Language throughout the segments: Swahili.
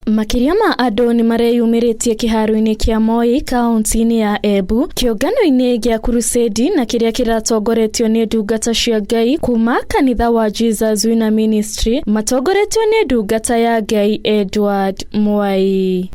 Makĩria ma andũ nĩ mareyumĩrĩtie kĩharo-inĩ kĩa Moi kaunti-inĩ ya Embu kĩũngano-inĩ gĩa Crusade na kĩrĩa kĩratongoretio nĩ ndungata cia Ngai kuma kanitha wa Jesus Winner Ministry matongoretio nĩ ndungata ya Ngai Edward Mwai.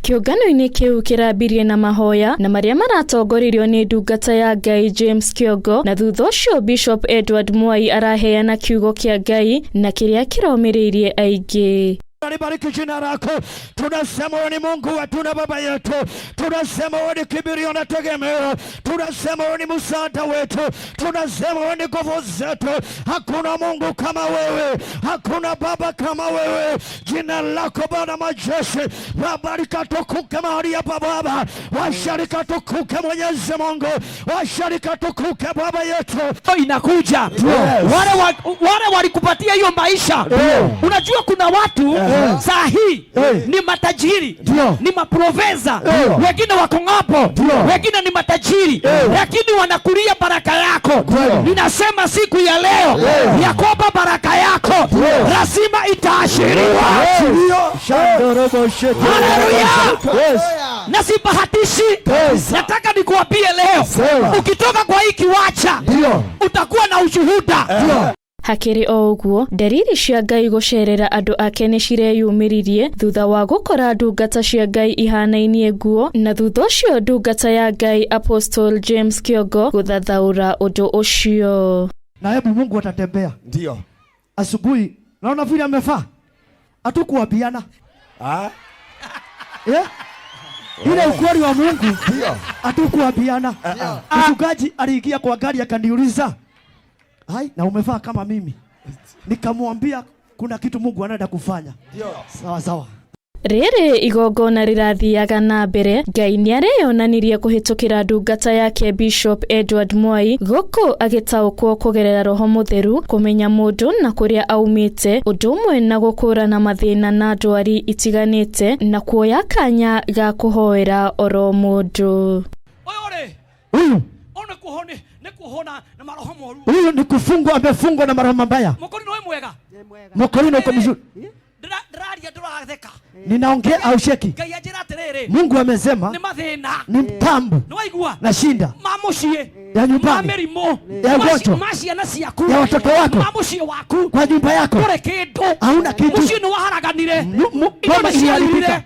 Kĩũngano-inĩ kĩu kĩrambirie na mahoya na marĩa maratongoririo nĩ ndungata ya Ngai James Kĩongo na thutha ũcio Bishop Edward Mwai araheana kiugo kĩa Ngai na kĩrĩa kĩromĩrĩirie aingĩ. Libariki jina lako. Tunasema wewe ni Mungu wetu na baba yetu, tunasema wewe ni kimbilio na tegemeo, tunasema wewe ni msaada wetu, tunasema wewe ni nguvu zetu. Hakuna Mungu kama wewe, hakuna baba kama wewe. Jina lako Bwana majeshi, Baba likatukuke mahali hapa Baba, wacha likatukuke Mwenyezi Mungu, wacha likatukuke Baba yetu. Inakuja. Wale walikupatia hiyo maisha. Unajua kuna watu saa hii ni matajiri, ni maprofesa, wengine wako ng'ambo, wengine ni matajiri, lakini wanakulia baraka yako. Ninasema siku ya leo ya kwamba baraka yako lazima itaashiriwa. Haleluya! Na sibahatishi, nataka nikuambie leo, ukitoka kwa hii kiwanja utakuwa na ushuhuda. Hakĩrĩ o ũguo, ndariri cia Ngai gũcerera andũ ake nĩ cireyumĩririe thutha wa gũkora ndungata cia Ngai ihanainie nguo na thutha ũcio ndungata ya Ngai Apostle James Kĩongo gũthathaũra ũndũ ũcio. Na hebu Mungu atatembea. Ndio. Asubuhi naona vile amefaa. Hatukuambiana. Ah? Yeah? Ile ukweli wa Mungu. Ndio. Hatukuambiana. Mchungaji aliingia kwa gari akaniuliza, "Hai, na umevaa kama mimi?" Nikamwambia kuna kitu Mungu anaenda kufanya. Ndio. Sawa sawa. Rĩrĩ igongona rĩrathiaga na mbere, Ngai nĩareyonanirie kũhĩtũkĩra ndungata yake Bishop Edward Mwai gũkũ agĩtaũkwo kũgerera Roho Mũtheru kũmenya mũndũ na kũrĩa aumĩte ũndũ ũmwe na gũkũrana mathĩna na ndwari itiganĩte na kuoya kanya ga kũhoera oro mũndũ. Ũyũ rĩ, Huyu ũyũ nĩ kuohwo nĩ kuohwo na maroho moru. Huyu ni kufungwa, amefungwa na maroho mabaya. Mũkũrinũ wĩ mwega. Mkorino uko mzuri. Ndĩraria ndũratheka. Ninaongea au sheki. Ngai anjĩra atĩrĩrĩ. Mungu amesema nĩ mathĩna. Ni mtambo. Nĩ waigua? Na shinda. Ma mũciĩ. Ya nyumbani. Ma mĩrimũ. Ya ugonjwa. Ma ciana ciaku. Ya watoto wako. Ma mũciĩ waku. Kwa nyumba yako. Ndũrĩ kĩndũ. Hauna kitu. Mũciĩ nĩ waharaganire. Indo Boma nĩ ciathirire. iliharibika.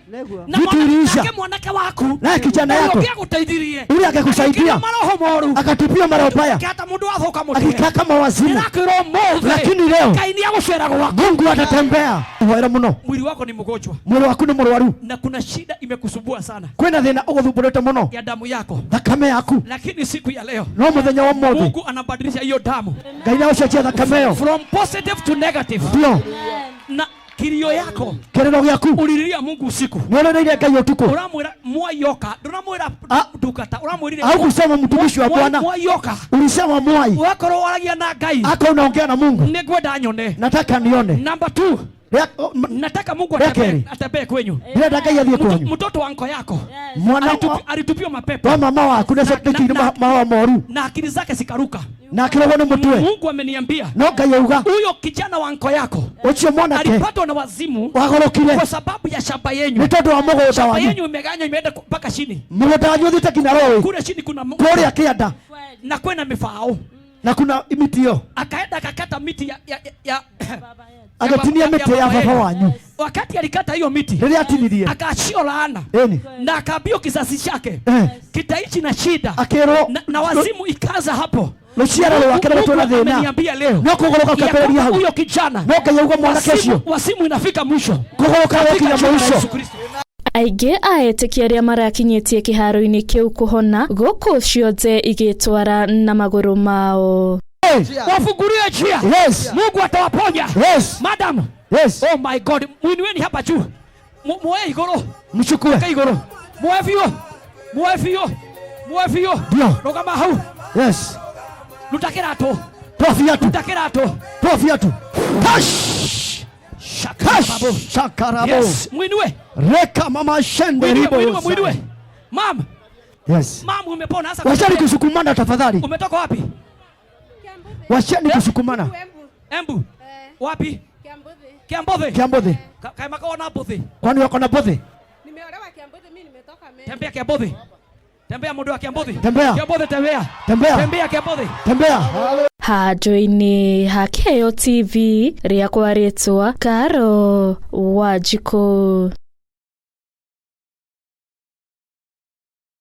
Na Vitu iliisha. nake mwanake waku. Naye kijana Ũrĩa yako. ũngĩ agũteithirie. Ule akakusaidia. Akĩkĩra maroho moru. Akatupia maroho mabaya. Akĩhata mũndũ wathoka mũtwe. Akikaa kama wazimu. Ndĩrakwĩra ũmũthĩ. Lakini leo Ngai nĩ agũcera gwaku. Mungu atatembea. Hoera muno. Mwili wako ni mgonjwa. Mwili waku ni mũrwaru. Na kuna shida imekusumbua sana. Kwĩna thĩna ũgũthumbũrĩte mũno. Ya damu yako. Thakame yaku. Lakini siku ya leo No mũthenya wa ũmũthĩ. Mungu anabadilisha hiyo damu. Ngai nĩagũcenjia thakame ĩyo. From positive to negative. Ndio. Na kilio yako. Kĩrĩro gĩaku. Ulililia Mungu usiku. Nĩũrĩrĩire Ngai ũtukũ. Uramwĩra Mwai oka. Ndũramwĩra ndungata. Uramwĩrire Au kusema mtumishi wa Bwana. Mwai oka. Ulisema Mwai. Wakorwo waragia na Ngai. Aka unaongea na Mungu. Nĩngwenda nyone. Nataka nione. Number 2. Nataka Mungu atembee kwenyu. Ndĩrenda Ngai athiĩ kwanyu. Mtoto wa nko yako. Mwana Alitupia mapepo. wa mama waku nĩ acokete maroho moru. Na akili zake zikaruka. Na akĩrogwo nĩ mũtwe. Mungu ameniambia. No Ngai auga. Huyo kijana wa nko yako. Ũcio mwanake. Alipatwa na wazimu. Wagorokire. Kwa sababu ya shamba yenyu. Nĩ tondũ wa mũgũnda Shamba wanyu. yenyu imeganywa imeenda mpaka chini. Mũgũnda wanyu ũthiĩte nginya rũĩ. Kule chini kuna Kũrĩa kĩanda. Na kwena mĩbaũ. Na kuna miti hiyo. Akaenda akakata miti ya Agatinia miti ya baba wanyu. Wakati alikata hiyo miti, Rĩrĩa atinirie. akaachio laana. Eni. Na akaambiwa kizazi chake kitaishi na shida. Akĩrwo Na wazimu ikaanza hapo. Rũciaro rwake Mungu rũtũra thĩna. ameniambia leo. No kũgũrũka Ya ũkambĩrĩria kwamba hau. huyo kijana. No Ngai auga mwanake ũcio. Wazimu inafika mwisho. Kũgũrũka Katika gũkinya jina la mũico. Yesu Kristo. Aingĩ a etĩkia arĩa marakinyĩtie kĩharo-inĩ kĩu kũhona gũkũ ciothe igĩtwara na magũrũ mao. Wafungulie njia. Yes. Mungu atawaponya. Yes. Madam. Yes. Oh my God. Muinueni hapa juu. Muoe igũrũ. Mchukue. Muoe igũrũ. Muoe biũ. Muoe biũ. Muoe biũ. Ndio. Rũgama hau. Yes. Ruta kĩratũ. Toa viatu. Ruta kĩratũ. Toa viatu. Kash. Shakarabo. Kash. Shakarabo. Yes. Muinue. Reka mama shende Muinue, ribo muinue, yosa. muinue. Mam. Yes. Mam, umepona sasa. Wacheni kusukumana tafadhali. Umetoka wapi? Wacheni kusukumana. Embu. Wapi? Kiambuthi. Kiambothi. Kiambothi. Kaema kaona mbuthi. Kwani wako na mbuthi? Nimeolewa Kiambuthi, mimi nimetoka Meru. Tembea Kiambothi. Tembea mundu wa Kiambothi. Tembea. Kiambothi tembea. Tembea. Tembea Kiambothi. Tembea. Handũ-inĩ ha Kĩheo TV rĩakwa rĩtwa Karo Wanjikũ.